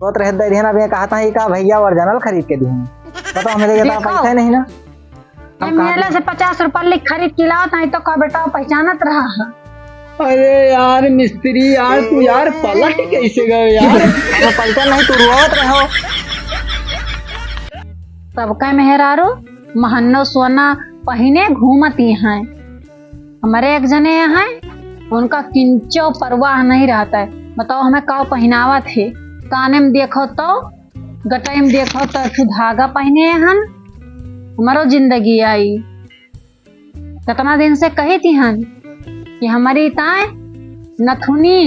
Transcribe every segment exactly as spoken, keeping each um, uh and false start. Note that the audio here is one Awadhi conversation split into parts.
सोच रहे दे दिहन, अब ये कहत है का भैया original खरीद के दिहन। बताओ, हमें लगे तो देखो, पैसा ही नहीं ना। ये हम कहाँ मेले से पचास रुपया लिख खरीद के लावत है तो का बेटा पहचानत रहा है। अरे यार मिस्त्री यार, तू यार पलट कैसे गए यार? हमें पैसा नहीं, तू रोवत रहो। सबका मेहरारू महन्नो सोना पहिने घूमती हैं। हमरे एक जने हैं, उनका किंचो परवाह नहीं रहत है। बताओ, हमें का पहिनावत है, काने में देखो तो, गटई में देखो तो एक ठो धागा पहिने हन, हमरो जिंदगी आई। कितना दिन से कही थी हन कि हमरी ताए नथुनी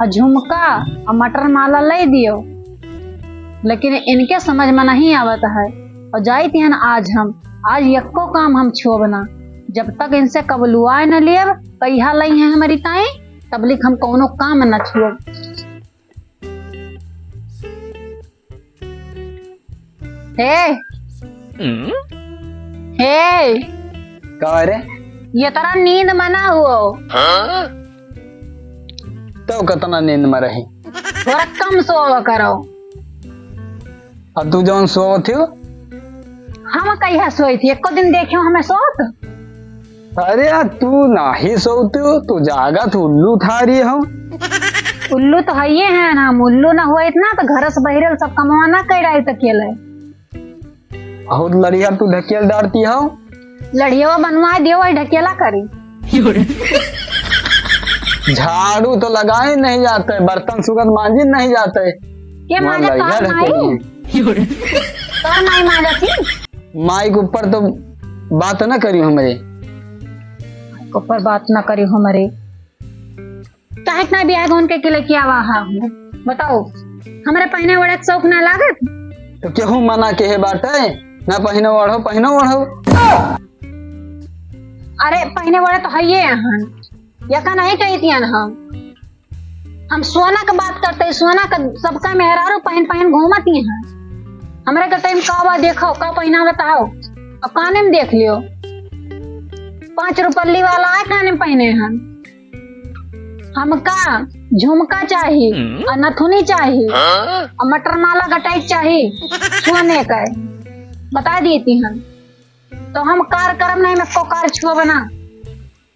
और झुमका और मटर माला ले दियो, लेकिन इनके समझ में नहीं आवत है। और जाई थी हन आज हम, आज यक्को काम हम छुअब ना, जब तक इनसे कबलुआए न लेब, कहिया लई है हमरी ताई, तब लिख हम कौनो काम न छुअब। हे, हम्म? हे, का रे? ये तरह नींद मना हुओ। हाँ? तो कितना नींद में रही? थोड़ा कम सोवा करो। अब तू जौन सोवत हो? हम कहिया सोई थी? एको दिन देखे हो हमें सोत? अरे यार, तू नाही सोवत हो, तू जागत उल्लू उठा रही हो। उल्लू तो हइये है ना, हम उल्लू ना हुआ इतना तो घर से बहिरल सब कमवा ना कर रही तकियल है। बहुत लड़िया तू ढकेल डारती हो। लड़ियावा बनवा दियो, वही ढकेला करी। झाड़ू तो लगाए नहीं जाते, बर्तन सुगंध मांजी नहीं जाते। के मांजे? तोर माई? तोर माई मांजे थी? माई के ऊपर तो बात ना करी हमरे। माई के ऊपर बात ना करी हमरे। काहे के ना बियाह गौन के, के लेके आवा हा? बताओ, हमरे पहिने ओढ़े के शौक ना लागत? तो केहू मना के है बाटे, ना पहिनो ओढ़ो, पहिनो ओढ़ो। अरे पहिने ओढ़े तो हइये हन, यका नहीं कही थी हम। हम सोना के बात करते, सोना के सबका मेहरारू पहिन पहिन घूमती हैं। हमरे के टाइम का बा देखो, का पहिना बताओ, अब काने में देख लियो, पाँच रुपल्ली वाला है काने में पहिने हन। हमका झुमका चाही, हम्म। और नथुनी चाही, हाँ? और मटर माला गटाई चाही, सोने का है। बता देती हम, तो हम कार करम नहीं, मैं को कार छुआ बना,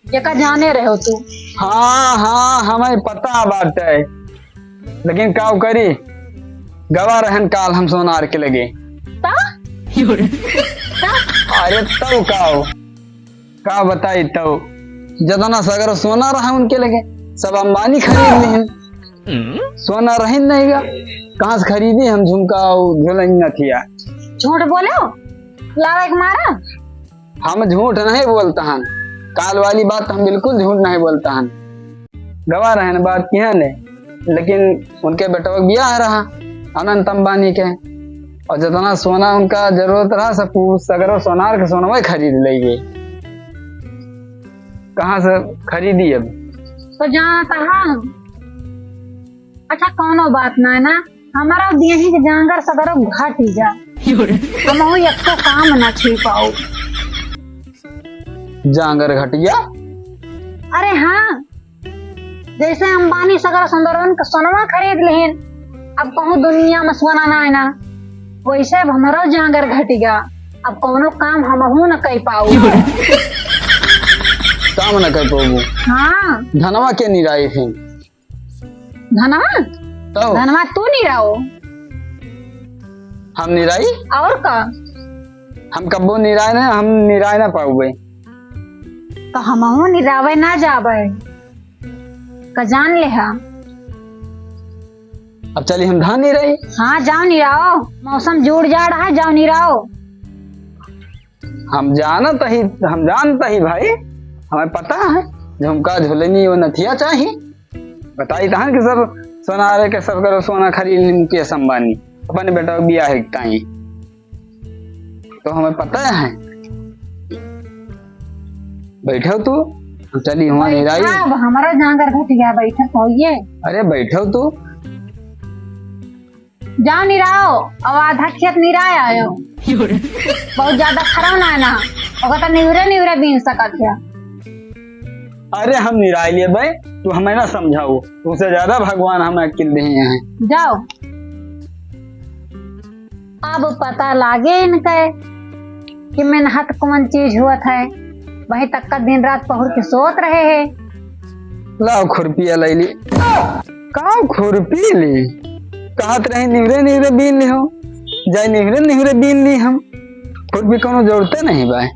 जेका जाने रहो तू। हाँ, हाँ, हमें पता बाटे, लेकिन का करी, गवा रहन काल हम सोनार के लगे। ता? ता? अरे तब का हो? का बताई तउ, जतना सगरो सोना रहा उनके लगे, सब अंबानी खरीद लिहिन। सोना रहिन नहीं गा, कहाँ से खरीदी हम झुमका और झुलनिया नथिया? झूठ बोलो, लावे के मारा। हम झूठ नहीं बोलता हन, काल वाली बात हम बिल्कुल झूठ नहीं बोलता हन। गवा रहन बात किया ने, लेकिन उनके बेटवा के बियाह रहा अनंत अंबानी के, और जितना सोना उनका जरूरत रहा, सब उ सगरो सोनार के सोनवा खरीद लेंगे। कहाँ से खरीदी अब? तो जाना तो हाँ। अच्छा, कौनो बात ना है ना, हमारा देही के जांगर सगरो घटी जा। हमहू एको काम ना छुई पाऊ। जांगर घटिया? अरे हाँ, जैसे अंबानी सगरो सुंदरवन के सोनवा खरीद लेहिन, अब कहूँ दुनिया में सोना ना है ना, वैसे अब हमरो जांगर घटिगा, अब कौनो काम हमहू न कर पाऊ। काम न कर पाऊ? हाँ। धनवा के निराई फिर? धनवा? तो? धनवा तू निराओ। हम निराई? और का? हम कब्बो निराय ना, हम निराय ना पाउबे। तो हमहू निरावे ना जाबे। का जान ले हा? अब चली हम धान निराई। हाँ, जाओ निराओ। मौसम जोड़ जाड़ है, जाओ निराओ। हम जानत ही, हम जानत ही भाई, हमें पता है, झुमका झुलनी वो नथिया चाही। बताई तहन कि सब सोनारे के सब करो सोना खरीद ली मुकेश अंबानी अपने बेटा के बियाह के ताई। तो हमें पता है। बैठो तू, हम चली हुआ निराई। बैठा, अब हमारा जांगर घट गया, बैठक होइए। अरे बैठो तू। जाओ निराओ, अब आधा खेत निराय आयो। बहुत ज्यादा खराब ना है ना, ओकर तो निवरे निवरे बीन सकत है। अरे हम निराय लिए बे, तू हमें ना समझाओ, तुमसे ज्यादा भगवान हमें अक्ल दिए हैं। जाओ, अब पता लागे इनके कि मेहनत कौन चीज होत है। वहीं तक का दिन रात पहुर के सोत रहे हैं। लाओ खुरपिया लैली। का खुरपी ली? कहत रही निहुरे निहुरे बीन ली हो, जाए निहुरे निहुरे बीन ली हम। खुरपी कोनो जरूरते नहीं बाय।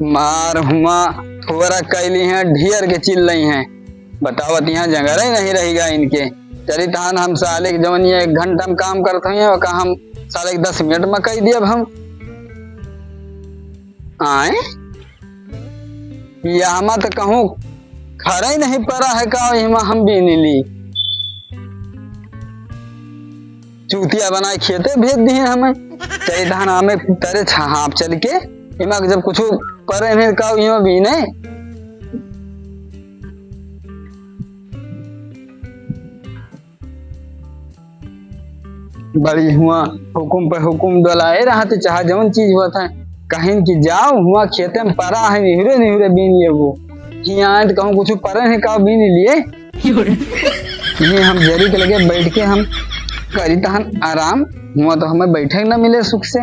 मार हुआ थोड़ा कैली हैं, ढियर के चिल्लई हैं। बतावत यहाँ जंगरे नहीं रहिगा इनके। चली तहन हम साले के जवन ये एक घंटा में काम करत हुई हैं, ओका हम साले के दस मिनट में कई दियब हम। आए? या हमा तो कहूँ खरा ही नहीं पड़ा है का, इमा हम बीन ली। चूतिया बनाए खेते भेज दिए हमें। चली धान हमें तरे छाप चल के, इमा जब कुछ परे नहीं का, इमा बीने। बड़ी हुआ हुकुम पे हुकुम डोलाए रहत, चाहे जौन चीज होत है, कहिन कि जाओ हुआ खेते में परा है, निहुरे निहुरे बीन लेबो। हियाँ आए तो कहूँ कुछ परे है का, बीन लिए। ये हम जरी के लगे बैठ के हम करी तहन आराम, हुआ तो हमें बैठे न मिले सुख से,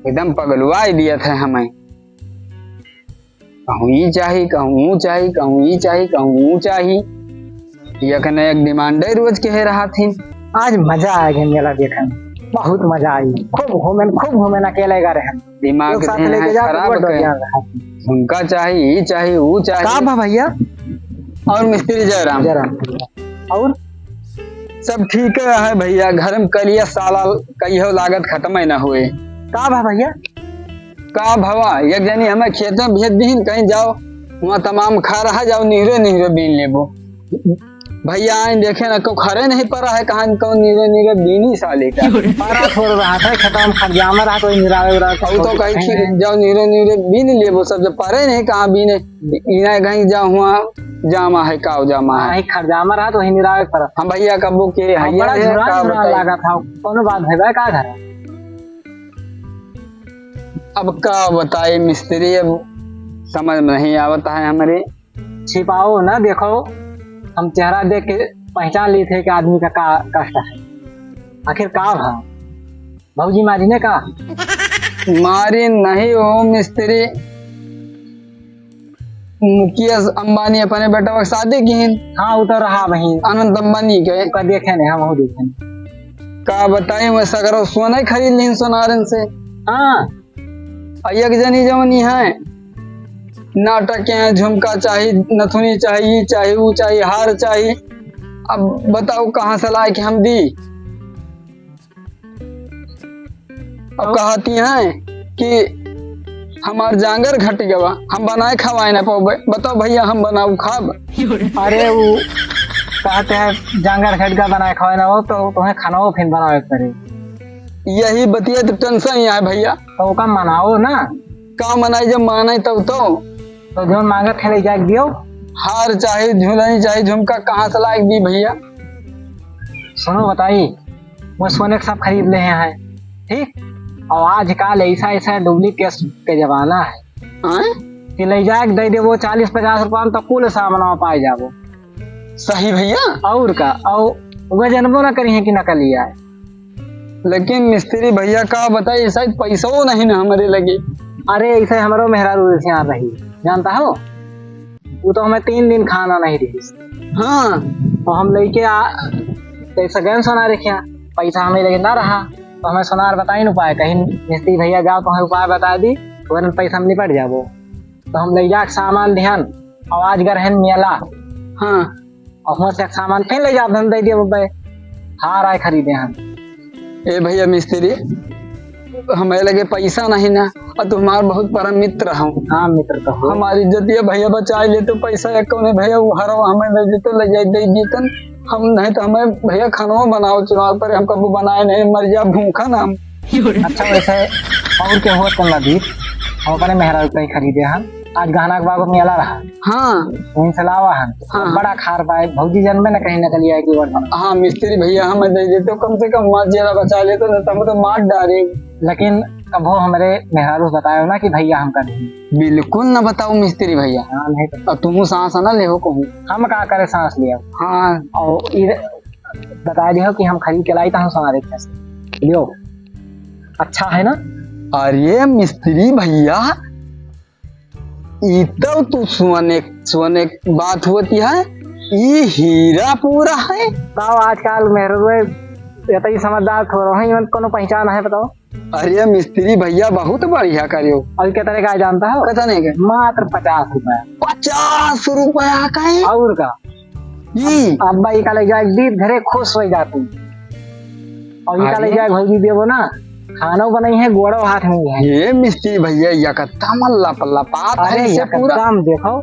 एकदम पगलुआ दिया था हमें। कहूँ ई चाही, कहूँ ऊ चाही, कहूँ ई चाही, कहूँ ऊ चाही। एक न एक डिमांडे रोज के है रहत हिन। आज मजा आ गया मेला देखन, बहुत मजा आई। खूब घूमेन, खूब घूमेन, अकेले गा रहन। दिमाग लोग साथ देहे लेके हैं जाओ तो खराब बड़ के। ज्ञान रहा। उनका चाही, ई चाही, ऊ चाही। का बा भैया? और मिस्त्री जयराम। जयराम। और? सब ठीक है भैया, घर में कलिया साला कहियो लागत खत्म ही ना हुए। का बा भैया? का भवा, एक जनी हमें खेते में भेज दीन, कहीं जाओ, वहाँ तमाम खा रहा, जाओ निहरे निहरे बीन लेबो। भैया आए देखे ना, को खरे नहीं परा है, कहाँ कौन निहरे निहरे बीनी साले का। पारा छोड़ रहा था, खेतवा में खरियामा रहा, कोई निरावे उरावे और तो कहीं कहीं खी-, नहीं। जाओ निहरे निहरे बीन लेबो सब, जब परे नहीं कहाँ बीने, इना कहीं जाओ हुआ जामा है, काव जामा है। कहीं खरियामा रहा तो वही निरावे परा। हम भैया कबो के हम हैया बड़ा है, झुरान का झुरान बताई? लागा था, कोनो बात है भाई, का घर है? अब का बताई मिस्त्री, अब समझ में नहीं आवत है हमरे। छिपाओ ना, देखो, हम चेहरा देख के पहचान ली थे कि आदमी का का कष्ट है। आखिर का भा? भौजी मारी ने का? मारी नहीं हो मिस्त्री, मुकेश अंबानी अपने बेटवा के शादी किहिन। हाँ, उ तो रहा वहीं। अनंत अंबानी के। ओका देखे ने, हम देखे ने। का बताई, मैं सगरो सोना ही खरीद लीन सोनारन से। हाँ। आ एक जनी जवनी है, नाटक के हैं, झुमका चाही, नथुनी चाही, ई चाही, ऊ चाही, हार चाही। अब बताओ कहाँ से लाए के हम दी? अब कहती हैं कि हमार जांगर घट गवा, हम बनाए खवाए ना पाओ। बताओ भैया, हम बनाऊ खाब? अरे वो कहते हैं जांगर घट गवा, बनाए खवाए ना हो तो तुम्हें खाना वो फिर बनावे पड़े। यही बतिया तो टेंशन ही है भैया। तो ओका मनाओ ना। का मनाई, जब माने तब तो। तो जौन मांगत है ले जाके दियो। हार चाही, झुलनी चाही, झुमका कहाँ से लायक दी भैया? सुनो बताई, वो सोने के सब खरीद ले हैं, ठीक? और आजकल ऐसा ऐसा डुप्लीकेट के जमाना है। हाँ? कि ले जाके दे दे वो चालीस पचास रुपया में तो कुल सामान पाए जाबो। सही भैया। और का, और वजनबो ना करी है कि नकली आए। लेकिन मिस्त्री भैया का बताई, शायद पैसो नहीं ना हमरे लगे। अरे ऐसे हमरो मेहरारू रिसियान रही, जानता हो, वो तो हमें तीन दिन खाना नहीं दी। हाँ। तो हम लेके आ, तो ऐसा गए सोनार रखिया, पैसा हमें लगे ना रहा, तो हमें सोनार बताई न उपाय, कहीं मिस्त्री भैया जाओ तो हमें उपाय बता दी, तो वरन पैसा हम निपट जाबो। तो हम ले जाके सामान दिहन, और आज गए रहन मेला। हाँ। और वहाँ से एक सामान फिर ले जाते हम, दे दिए बब्बे, हार आए खरीदे हम। ए भैया मिस्त्री, हमें लगे पैसा नहीं ना, और तू हमार बहुत परम मित्र हो। हाँ, मित्र तो हो। हमारी इज्जत ये भैया बचाए ले, तो पैसा एक कौने भैया उहरवा हमें दे दे तो ले जाए, दे दीतन। हम नहीं तो हमें भैया खानवा बनाओ चुनाव पर, हम कबू बनाए नहीं, मर जा भूखा ना हम। अच्छा, वैसे और के हुआ तो नदी, हम अपने मेहरारू कहीं खरीदे हम। आज गहना के बाबू मेला रहा। हाँ। वहीं से लावा हम। हाँ। बड़ा खार पाए, भौजी जन में न कहीं नकली आए कि वर्णन। हाँ, मिस्त्री भैया, हमें दे देते, कम से कम मार जेरा बचा लेते, नहीं तो हम तो मार डारे। लेकिन कभो हमरे मेहरारू से बतायो ना कि भइया हमका नहीं। बिल्कुल न बताओ मिस्त्री भइया। हाँ, नहीं तो। अब तुहू सांस न लेहो कहूँ। हम का करे सांस लिया? हाँ। और इधर बता दियो कि हम खरीद के लाई तो हम सारे पैसे लियो। अच्छा है ना? अरे मिस्त्री भइया, ई तो तू सोने, सोने बात होती है, ई हीरा पूरा है। बताओ, आजकल मेहरारू इतनी समझदार थोड़ा है, इवन कोनो पहचान है, बताओ। अरे मिस्त्री भइया, बहुत बढ़िया करियो। और कितने का है जानता हो? कितने का? मात्र पचास रुपया। पचास रुपया का है? और का? ई? अब्बा ई का ले जाए, दीद घरे खुश हो जाती। और ई का ले अरे। जाए, भौजी देबो ना, खानो बनाई है, गोड़ो हाथ में है। ये मिस्त्री भइया, एकदम लप लपात है अरे, इसे पूरा। एकदम देखो,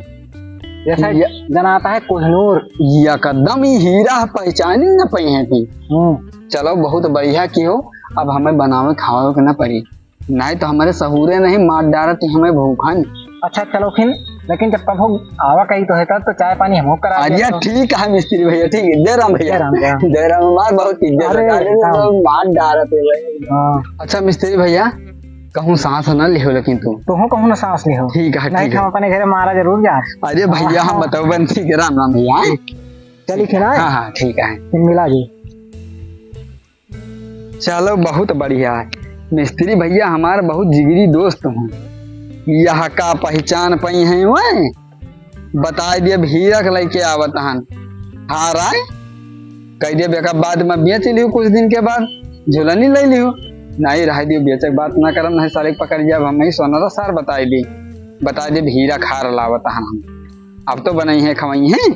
जैसे ये जनाता है कोहिनूर। एकदम ई हीरा पहचानी न पाई है थी। हम्म। चलो, बहुत बढ़िया की हो, अब हमें बनावे खावे के ना पड़ी। नहीं तो हमरे सहूरे नहीं, मार डारत ही हमें भूखन। अच्छा, चलो फिर, लेकिन जब कभो आवा कही तो है तब तो चाय पानी हमको करा अरे दिया तो। ठीक है मिस्त्री भइया, ठीक है, जय राम भइया। जय राम, जय राम। जय राम, मार बहुत इज्जत अरे, लगा दे, हाँ। मार डारत है भाई। हाँ। अच्छा मिस्त्री भइया, कहूँ सांस न लिहो लेकिन तू। तोहू कहूँ ना सांस लिहो। ठीक है, नहीं ठीक तो है। हम अपने घरे मारा जरूर जा। अरे भइया, हाँ, हम हाँ। बताओ बन, ठीक है, राम राम भइया। चलिए फिर आए। हाँ, हाँ, ठीक है। फिर मिला जी। चलो, बहुत बढ़िया है। मिस्त्री भइया हमार बहुत जिगरी दोस्त हैं। यह का पहचान पई हैं वह? बताए दिए, भीरक लइके आवत हन। हार आए, कह दिए, बेका बाद में बेच लियो, कुछ दिन के बाद झुलनी ले लियो। नहीं, रह दियो, बेचक बात ना करम, नहीं साले के पकड़ जाब हम, नहीं सोना तो सार बताए दी। बताए दिए, भीरक हार लावत हन हम। अब तो बनई है, खवई है।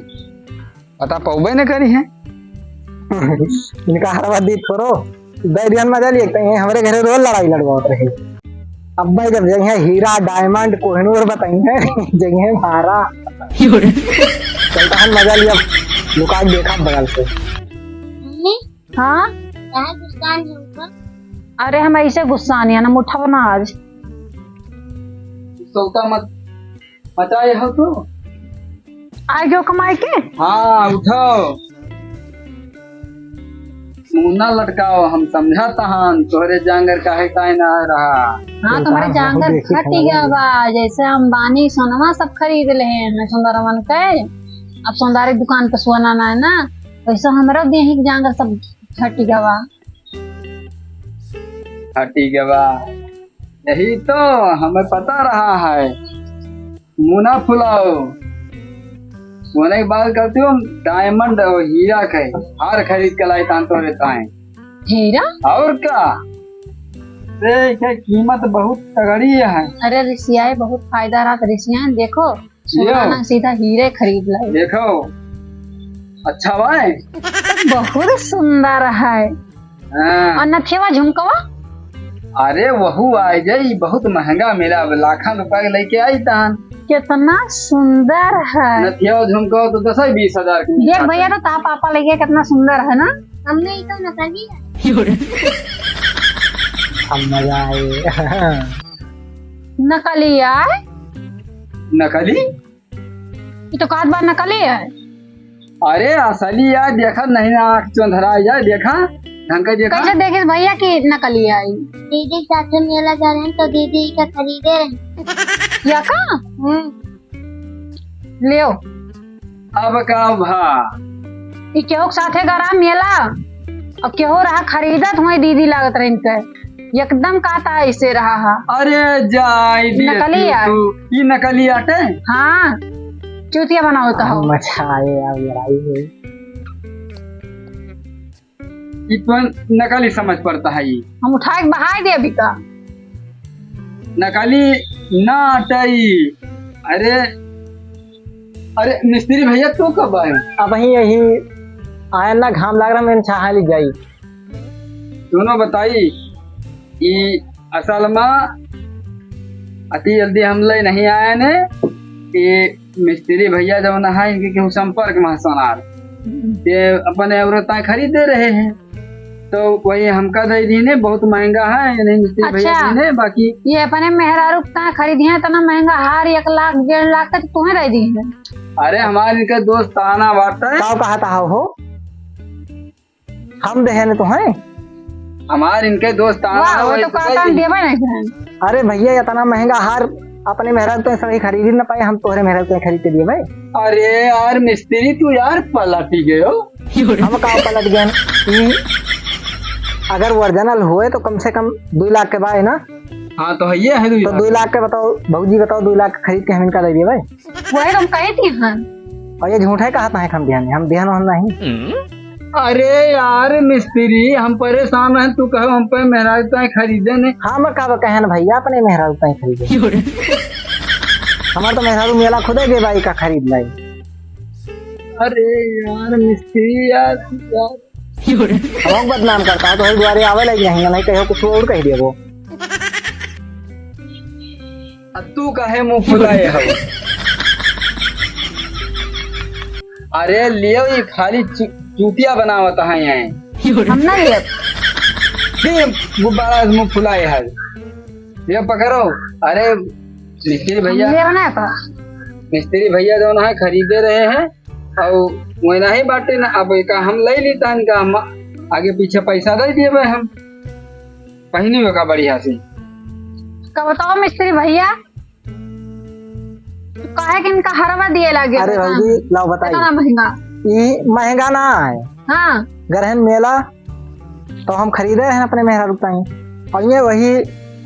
पता पौबे न करी है। इनका हरवा दी थोरो, दे दिहन मजा लिए, कहीं हमरे घरे रोज लड़ाई लड़वावत रहे। अब भाई जब जगह हीरा, डायमंड, कोहिनूर बताई है, जगह मारा। चलता हम मजा लिया, लुका के देखा बगल से। मम्मी, हाँ? काहे गुस्सा नहीं होगा? अरे हम ऐसे गुस्सा नहीं है ना, उठब ना आज। सौता मत मचाए हो तू? आ गयो कमाई के? हाँ, उठाओ। मुंह ना लटकाओ, हम समझा तहान, तोहरे जांगर काहे काहे ना आ रहा। हाँ, तुम्हारे जांगर फट गया बा, जैसे अंबानी सोनवा सब खरीद ले हैं, मैं सुंदरवन के। अब सौंदारी दुकान पे सोना ना है ना, वैसे हमरा देही के जांगर सब फट गया बा। फट गया बा। यही तो हमें पता रहा है। मुंह ना फुलाओ। सोने के बाल करती हो, डायमंड और हीरा के हार खरीद के लाई तान तोरे ताए। हीरा? और का? से के कीमत बहुत तगड़ी है। अरे रिसियाए बहुत फायदा रहा रिसियाए, देखो सोना ना सीधा हीरे खरीद लाई। देखो अच्छा भाई। बहुत सुंदर है। हाँ। और नथिया झुमकवा? अरे वहू आ जाई, बहुत महंगा मिला, अब लाखन रुपया के लेके आई तहन। कितना सुंदर है। नथिया झुमकवा तो दस बीस हजार के देख भैया, तो ता पापा लेके कितना सुंदर है ना। हमने ये तो नकली है। अब मजा आए। नकली आए? नकली? ये तो कहत बा नकली है। अरे असली यार, देखा नहीं ना, आँख चंधरा जाए, देखा ढंग का देखा। कैसे देखे भैया कि नकली आई? दीदी साथ में मेला जा रहे हैं तो दीदी का खरीदे रहे। या का? हम्म। लियो। अब का भा? ई केहू के साथे गरा मेला, अब केहू रहा खरीदत हुए दीदी लागत रहे इनके। एकदम काता ऐसे रहा हा। अरे जाई दे नकली तू, यार। तू, ई नकली आटे? हाँ, चूतिया बनावत हो। मचाए यार, लड़ाई हुई। ई तो नकली समझ पड़ता है ई। हम उठा के बहाई दे अभी का। नकली ना आटे ई। अरे, अरे मिस्त्री भैया तू कब आए? अब ही यही आया ना, घाम लाग रहा, मैंने छहा ली जाई। दोनों बताई, ई असल मा अति जल्दी हम ले नहीं आए ने। ई मिस्त्री भैया जौन है, इनके केहू संपर्क में हसन आर। ते अपने औरत ताए खरीदे रहे हैं, तो वही हमका दे दीने, बहुत महंगा है, ये नहीं मिस्त्री भैया अच्छा। दीने, बाकी ये अपने मेहरारू का खरीदी है, इतना महंगा हार, एक लाख, डेढ़ लाख तक तुम्हें दे दी है। अरे हमारे इनका दोस्त आना बात है। का कहता हो? हम देहे न तो हैं, हमार इनके दोस्त आना वाह, है, वो वही तो तो कहता हम देबे नहीं करें। अरे भैया, इतना महंगा हार अपने मेहरारू तो सभी खरीद ही ना पाए, हम तोहरे मेहरारू तो खरीद के दिए भाई। अरे यार मिस्त्री, तू यार पलट ही गयो। हम का पलट गए? ई अगर ओरिजिनल होए तो कम से कम दो लाख के बाय ना। हाँ, तो है, ये है तो दो लाख के। बताओ भौजी, बताओ, दो लाख खरीद के हम इनका दे दिए भाई। वही तो हम कही थी। हाँ, और ये झूठा ही कहा था, हम दिहन, हम दिहन हम नहीं। अरे यार मिस्त्री, हम परेशान हैं, तू कहो हम पे मेहरारू ताई खरीदे ने। हम का कहन भैया, अपने मेहरारू ताई खरीदे। हमार तो मेहरारू मेला खुदे गए भाई का खरीद लाई। अरे यार मिस्त्री यार, यार। हम बदनाम करता है तो वही दुआरे आवे लगी नहीं, नहीं कहो कुछ और कह दिया वो। अब तू काहे मुंह फुलाए हो? अरे लियो, ये खाली चू-, चूतिया बनावत है यहाँ। हम ना लियो। फिर गुब्बारा से मुंह फुलाए है। ये पकड़ो। अरे मिस्त्री भैया, हम लेब ना का? मिस्त्री भैया जो है खरीदे रहे हैं और वो नहीं बाटे ना, अब का हम ले ली तान का, हम आगे पीछे पैसा दे दिए भाई हम। पहिनी में का बढ़िया से। का बताओ मिस्त्री भैया, तू काहे के इनका हरवा दिए लागे अरे बता? भौजी, लाओ बताई। इतना महंगा। ई महंगा ना है। हाँ। गरहन मेला तो हम खरीदे रहे अपने मेहरारू ताई, और ये वही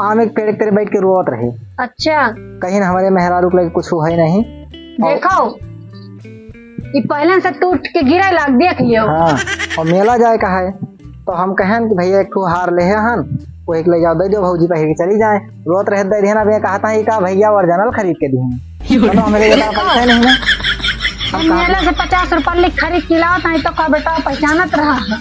आम एक पेड़ के तरे बैठ के रोवत रहे। अच्छा। कहीं ना हमारे मेहरारू के लगे कुछ हुआ ही नहीं। और देखो, ये पहले से टूट के गिरे लाग, देख लियो। हाँ, और मेला जाए का है, तो हम कहन कि भैया एक ठो हार ले हन, वो एक ले जाओ, दे दो भौजी, पहिर के चली जाए। रोत रहे दे देना, भैया कहता है का भैया ओरिजिनल खरीद के दी। तो हमें लगे पैसा नहीं ना। हम मेला से पचास रुपया लिख खरीद के लाओ, ताई तो का बेटा पहचानत रहा है।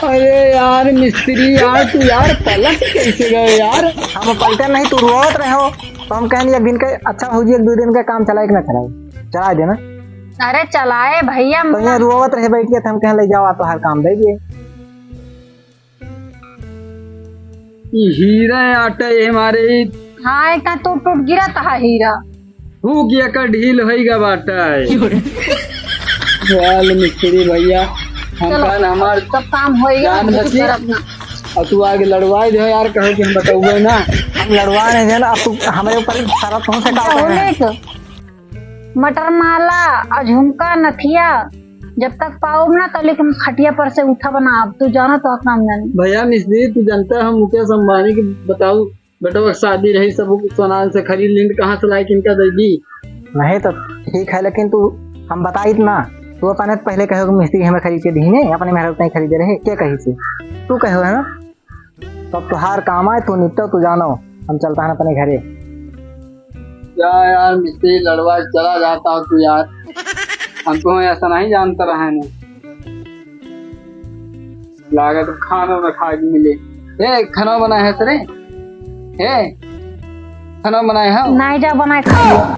अरे यार मिस्त्री यार, तू यार पलट कैसे गए यार? हम पलटे नहीं, तू रोत रहे हो, तो हम कहन एक दिन के अच्छा भौजी, एक दो दिन के काम चलाए कि ना चलाए, चला देना। अरे चलाए भैया, तो यहाँ रोवत रहे बैठ के, तो हम कहन ले जाओ, आप तो हर काम दे दिए। ई हीरा आटे ये हमारे। हाँ, एक तो टूट टूट गिरा था हीरा। फूक एकर ढील होइगा बाटा है। चल मिस्त्री भैया, हम चलो, कहन हमार सब काम होइगा, जान बची। और तू आगे लड़वाए दे यार, कहो कि हम बतौबे ना। हम लड़वा नहीं देना, अब तू हमारे ऊपर शरत हो सका है। मटर माला और झुमका नथिया जब तक पाउब ना, तब लेकिन खटिया पर से उठब ना। अब तू जानो तो काम जानी। भैया मिस्त्री, तू जानता है हम मुकेश अंबानी के बताऊ बेटवा के शादी रही, सब सोना से खरीद लिन, कहाँ से लाए किनका दे दी? नहीं तो ठीक है, लेकिन तू हम बताइत ना, तू अपने पहले कहो कि मिस्त्री हमें खरीद के दी नहीं, अपने मेहरारू ताई खरीदे रहे, क्या कही से? तू कहो है ना? तब तुहार काम आए, तू निपटो, तू जानो, हम चलता है अपने घरे। क्या यार मिस्त्री लड़वा चला जाता हो तू यार, हम तो ऐसा नहीं जानता रहा है ना। लागत खाना ना खा के मिले। ए, खाना बनाए है तेरे? ए, खाना बनाए है? नहीं जा बनाए खा।